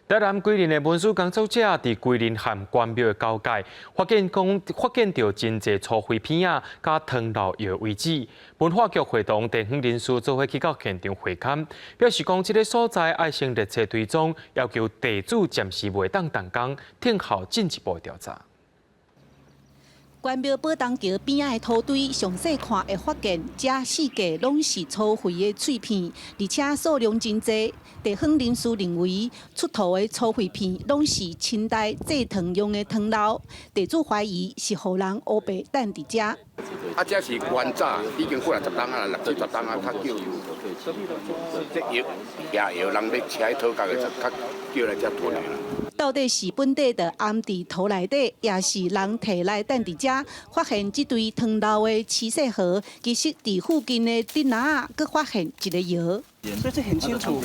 台南歸仁的文史工作者佇歸仁和關廟的交界，發現講發現著真濟粗廢片仔佮唐老窯遺址。文化局會同地方人士做伙去到現場會勘，表示講這个所在愛先列冊追蹤，要求地主暫時袂當動工，聽候進一步調查。關廟寶東橋邊仔的土堆，詳細看會發現，遮四界攏是粗廢的碎片，而且數量真濟。地方人士認為，出土的粗廢片攏是清代製糖用的糖漏，地主懷疑是予人烏白擲佇遮。啊，這是原早已經過來十冬啊，六七十冬啊，較叫這窯也窯人咧車去討價的，較叫來遮囤的啦。到底是本底就掩佇土內底，抑是人提來擲佇遮？發現這堆糖漏的徐世和，其實佇附近的竹籃仔，閣發現一个窯。所以這很清楚，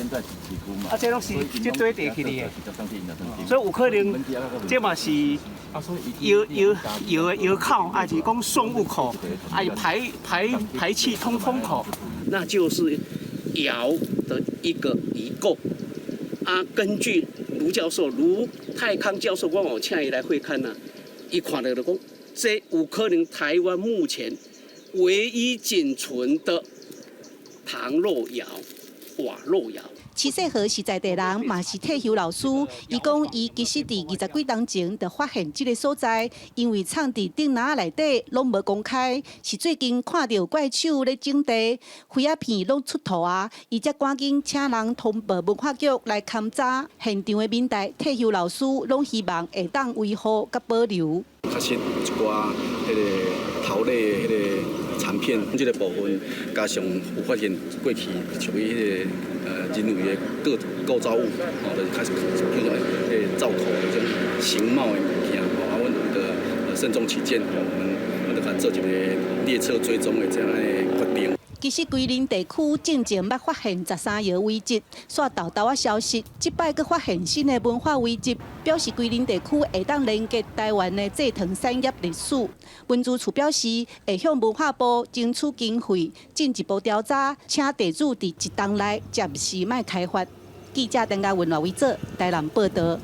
啊，這攏是這堆地起的，所以有可能這嘛是窯窯窯的窯口，還是講送物口，還是排排排氣通風口，那就是窯的一個遺構。啊，根據盧教授、盧泰康教授，我有請伊來會勘啊，伊看著就講，這有可能台灣目前唯一僅存的糖漏窯、瓦漏窯。徐世和是在地人，嘛是退休老師。伊講，伊其實佇20幾冬前就發現這个所在，因為藏佇竹籃內底攏無公開，是最近看著怪手咧整地，廢仔片攏出土啊，伊才趕緊請人通報文化局來勘查。現場的民代退休老師攏希望會當維護佮保留。確實有一寡彼个陶類的彼个殘片，這个部分加上有發現過去屬於彼个人為的構構造物，哦，就是開始叫做彼个灶口的這種形貌的物件，吼，啊，阮為著慎重起見，我們阮就共做一个列冊追蹤的這樣的決定。其實歸仁地區進前捌發現13窯遺跡，煞沓沓仔消失。這擺閣發現新的文化遺跡，表示歸仁地區會當連結台灣的製糖產業歷史。文資處表示，會向文化部爭取經費，進一步調查，請地主佇一冬內暫時莫開發。記者鄧家文、賴偉哲台南報導。